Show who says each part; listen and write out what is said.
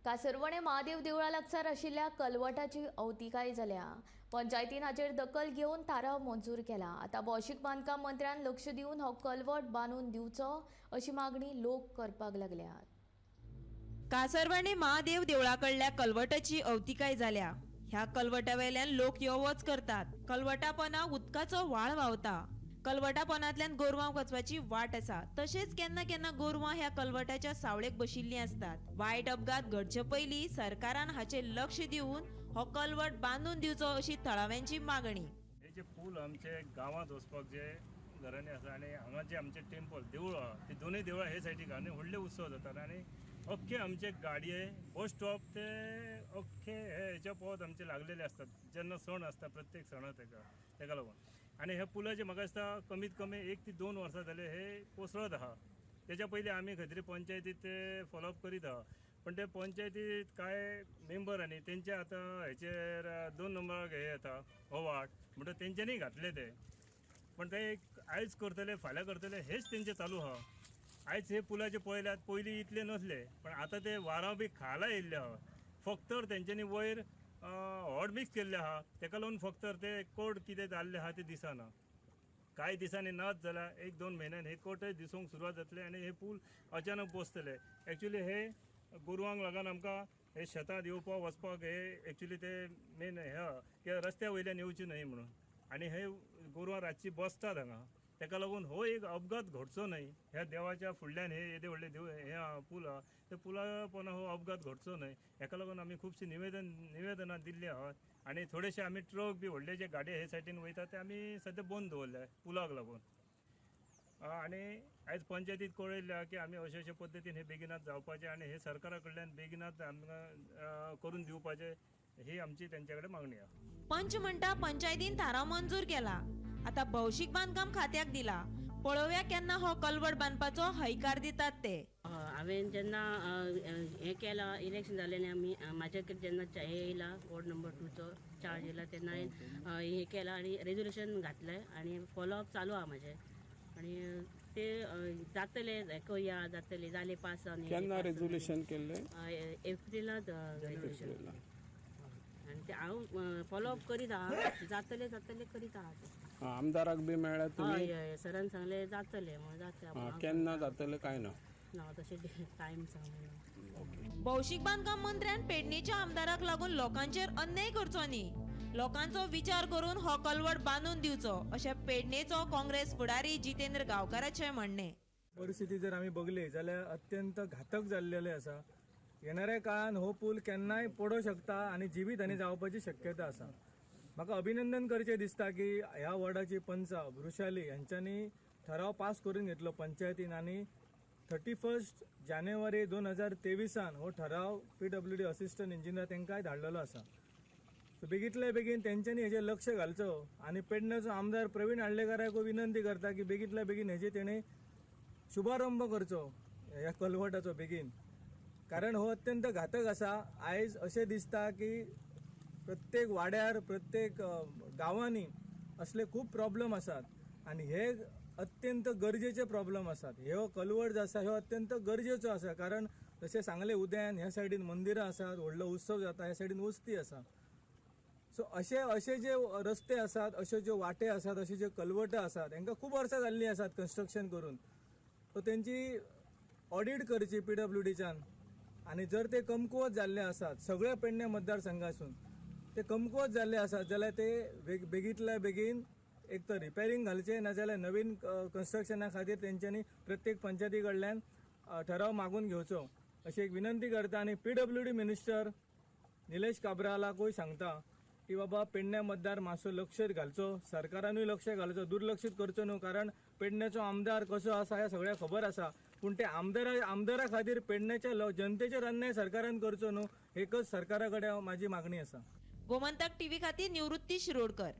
Speaker 1: कासरवणे महादेव देवळा लागसार आशिल्ल्या कलवटाची अवतिकाय जाल्या. पंचायतीन हाचेर दखल घेवन थाराव मंजूर केला. आतां भौशीक बांदकाम मंत्र्यान लक्ष दिवन हो कलवट बांदून दिवचो अशी मागणी लोक करपाक लागल्यात.
Speaker 2: कासरवाणे महादेव देवळा कडल्या कलवटाची अवतिकाय जाल्या. ह्या कलवटा वेल्यान लोक यो वच करतात. कलवटापना उदकाचो व्हाळ व्हांवता. कलवटापनांतल्यान गोरवां वचपाची वाट आसा. तशेंच केन्ना केन्ना गोरवां ह्या कलवटाच्या सावळेक बशिल्लीं आसतात. वायट अपघात घडचे पयलीं सरकारान हाचेर लक्ष दिवन हो कलवट बांदून दिवचो अशी थळाव्यांची मागणी.
Speaker 3: हे जे पूल आमचे गांवांत वचपाक जे घरांनी आसा आनी हांगा जे आमचे टेम्पल देवूळ आहा, ती दोनूय देवळां हे सायडीक आहा आनी व्हडले उत्सव जातात आनी अख्खे आमचे गाडये बस स्टॉप ते अख्खे हे हेच्या पोवत आमचे लागलेले आसतात जेन्ना सण आसता, प्रत्येक सणा तेका लागून. आनी हे पुलाचे म्हाका दिसता कमीत कमी 1 ते 2 वर्सां जाले हे कोसळत आहा. तेच्या पयलीं आमी खंय तरी पंचायतीत ते फॉलोअप करीत आहा, पण ते पंचायतीत कांय मेंबर आनी तेंचे आतां हेचेर दोन नंबराक हे येता हो वाट म्हणटा, तेंच्यांनी घातले ते, पण ते एक आयज करतले, फाल्यां करतले, हेच तेंचे चालू आहा. आयज हे पुलाचे पळयल्यात, पयलीं इतले नसले, पण आतां ते वारांव बी खाला येयल्ले आहा. फक्त तेंच्यांनी वयर हॉट मिक्स केल्ले आहा, तेका लागून फक्त ते कोट कितें जाल्ले आहा ते दिसना. कांय दिसांनी नाच जाल्यार 1-2 म्हयन्यान हे कोटय दिसूंक सुरवात जातले आनी हे पूल अचानक बसतले. एक्चुली हे गोरवांक लागून आमकां हे शेतांत येवपाक वचपाक हे एक्चुली ते मेन हे आहा की रस्त्या वयल्यान येवचे न्हय म्हणून. आनी हे गोरवां रातची बसतात हांगा, तेका लागून हो एक अपघात घडचो न्हय. ह्या देवाच्या फुडल्यान हे येदे व्हडले देव हे आहा, पूल आहा, त्या पुला पोंदा हो अपघात घडचो न्हय हेका लागून आमी खुबशीं निवेदनां दिल्लीं आहात. आनी थोडेशे आमी ट्रक बी व्हडले जे गाडये हे सायडीन वयता ते आमी सद्या बंद दवरले पुलाक लागून. आनी आयज पंचायतीत कळयल्लें आहा की आमी अशे अशे पद्दतीन हे बेगिनात जावपाचें आनी हे सरकारा कडल्यान बेगिनात आमकां करून दिवपाचें, ही आमची तेंच्या कडेन मागणी आहा.
Speaker 2: पंच म्हणटा, पंचायतीन थाराव मंजूर केला, आता भौशीक बांदकाम खात्याक दिला. पळोवया केन्ना हो कलवट बांदपाचो हयकार दितात ते.
Speaker 4: हांवें जेन्ना हें केलां, इलेक्शन जालें आनी आमी म्हाजे कडेन जेन्ना हे येयला, वॉर्ड नंबर 2चो चार्ज येयला, तेन्ना हांवें हें केलां आनी रेजोल्युशन घातलें आनी फॉलोअप चालू आहा म्हाजें आनी ते जातले, कया जातले, जाले पास जावन हे
Speaker 5: केन्ना
Speaker 4: पास जावन.
Speaker 5: रेजोल्युशन केल्लें?
Speaker 4: एप्रिलांत रेजोल्युशन आनी ते हांव फॉलोअप करीत आहा, जातले जातले करीत आहा ते.
Speaker 5: आमदाराक बी मेळ्ळ्या तुमी?
Speaker 4: हय हय सरान सांगलें जातलें म्हणून, जातलें.
Speaker 5: केन्ना जातलें काय ना?
Speaker 4: ना, तशें टायम सांगूं.
Speaker 2: भौशीक बांदकाम मंत्र्यान पेडणेच्या आमदाराक लागून लोकांचेर अन्याय करचो न्ही, लोकांचो विचार करून हो कलवट बांदून दिवचो अशें पेडणेचो काँग्रेस फुडारी जितेंद्र गांवकाराचें म्हणणें.
Speaker 6: परिस्थिती जर आमी बघली जाल्यार अत्यंत घातक जाल्लेले आसा. येणाऱ्या काळान हो पूल केन्नाय पडोंक शकता आनी जिवीत हानी जावपाची शक्यता आसा. म्हाका अभिनंदन करचें दिसता की ह्या वॉर्डाची पंचा वृशाली यांच्यांनी ठराव पास करून घेतलो पंचायतीन आनी 31 जानेवारी 2023 हो ठराव पीडब्ल्यूडी असिस्टंट इंजिनियर तांकांय धाडलेलो आसा. सो बेगीतल्या बेगीन तेंच्यांनी हेजेर लक्ष घालचो आनी पेडण्याचो आमदार प्रवीण आर्लेकाराकूय विनंती करता की बेगीतल्या बेगीन हेजे तेणे शुभारंभ करचो ह्या कलवटाचो बेगीन, कारण हो अत्यंत घातक आसा. आयज अशें दिसता की प्रत्येक वाड्यार, प्रत्येक गांवांनी असले खूब प्रॉब्लम आसात आनी हे अत्यंत गरजेचे प्रॉब्लम आसात. ह्यो कलवट जो आसा ह्यो अत्यंत गरजेचो आसा, कारण जशें सांगलें उदयान, ह्या सायडीन मंदिरां आसात, व्हडलो उत्सव जाता, ह्या सायडीन वस्ती आसा. सो अशे अशे जे रस्ते आसात, अश्यो ज्यो वाटे आसात, अश्यो ज्यो कलवटां आसात, हांकां खूब वर्सां जाल्लीं आसात कन्स्ट्रक्शन करून. सो तेंची ऑडीट करची पीडब्ल्यूडीच्यान आनी जर ते कमकुवत जाल्ले आसात, सगळ्या पेडणे मतदारसंघासून ते कमकुवत जाल्ले आसात जाल्यार ते बेगीतल्या बेगीन एक तर रिपेरींग घालचें, नाजाल्यार नवीन कन्स्ट्रक्शना खातीर तेंच्यांनी प्रत्येक पंचायती कडल्यान ठराव मागून घेवचो अशी एक विनंती करता. आनी पीडब्ल्यूडी मिनिस्टर निलेश काब्रालाकूय सांगता की बाबा, पेडणे मतदार मातसो लक्ष घालचो, सरकारानूय लक्ष घालचो, दुर्लक्षीत करचो न्हू, कारण पेडण्याचो आमदार कसो आसा हें सगळ्यांक खबर आसा. पूण ते आमदारा खातीर पेडण्याच्या जनतेचेर अन्याय सरकारान करचो न्हू, एकच सरकारा कडेन म्हाजी मागणी आसा.
Speaker 2: गोमंतक टीव्ही खातीर निवृत्ती शिरोडकर.